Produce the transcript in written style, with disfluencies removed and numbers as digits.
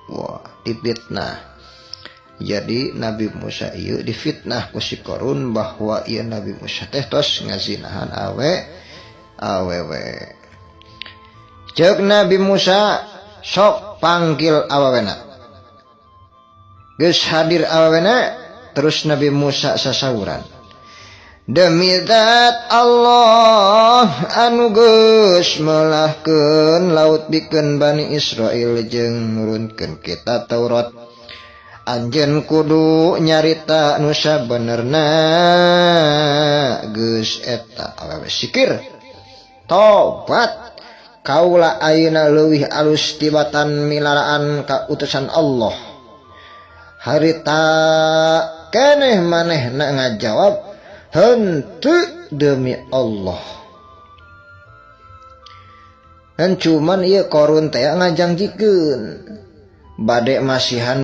Wah, dipitnah. Jadi Nabi Musa ieu difitnah ku si Korun bahwa ieu Nabi Musa teh tos ngazinahan awewe. Ceuk Nabi Musa, "Sok panggil awewena." Geus hadir awewena, terus Nabi Musa sasauran, "Demi zat Allah anu geus melahkeun laut bikeun Bani Israel jeung nurunkeun kitab Taurat, anjeun kudu nyarita nu sabenerna." Geus eta awewe sikir, tobat, "Kaula ayeuna leuwih alus tibatan milaraan ka utusan Allah." Harita keneh manehna ngajawab, "Henteu, demi Allah." Dan cuman ieu Korun teh ngajangjikeun bade masihan.